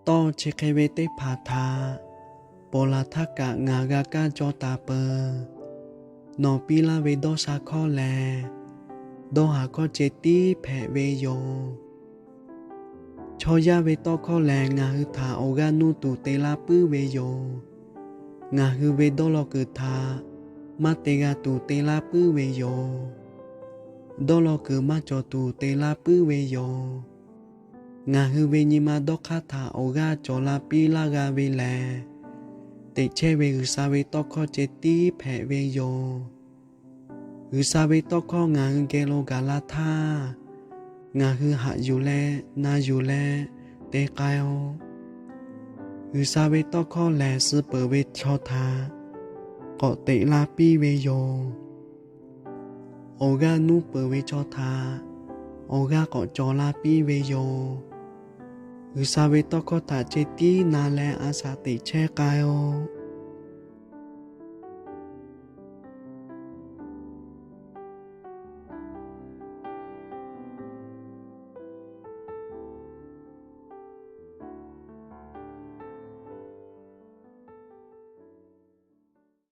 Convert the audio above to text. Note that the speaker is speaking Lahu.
Tawˇ chi hk'e ve teˇ hpaˍ htaꞈ ponˬ laˬ htaˇ kaꞈ ngaˬ g'a kaˇ cawˇ taˍ peuˬ. Nawˬ piˇ laˇ ve dawˇ sha hkawˇ lehˬ, dawˇ haˍ hkawˇ ceh tiˉ hpehꞈ ve yoˬ. Chaw yaˇ ve tawˇ hkawˇ lehˬ, ngaˬ hui htaꞈ awˬ g'aˇ nuˇ tuˬ te laˇ puiˉ ve yoˬ. Ngaˬ hui ve dawˇ law kuiˬ htaꞈ maˇ te g'a tuˬ te laˇ puiˉ ve yoˬ. Dawˇ law kuiˬ maˇ cawˬ tuˬ te laˇ puiˉ ve yoˬ. Ngaˬ hui ve nyi ma dawˇ hk'aˇ htaꞈ awˬ g'aˇ cawˬ la piˇ laˇ g'a ve lehˬ, teꞈ chehˇ ve G'uiˬsha ve tawˇ hkawˇ ceh tiˉ hpehꞈ ve yoˬ. G'uiˬsha ve tawˇ hkawˇ ngaˬ hui geh lo gaˬ la htaˇ, ngaˬ hui haꞈ yuˬ leh na yuˬ leh te k'ai-o. G'uiˬsha ve tawˇ hkawˇ lehˬ, suh peuˬ ve chaw htaꞈ k'awꞈ teꞈ la piˇ ve yoˬ. Awˬ g'aˇ nuˇ peuˬ ve chaw htaꞈ awˬ g'aˇ k'awꞈ cawˬ la piˇ ve yoˬ. G'uiˬsha ve tawˇ hkawˇ htaꞈ ceh tiˉ na leh a shaꞈ teꞈ chehˇ k'ai-o.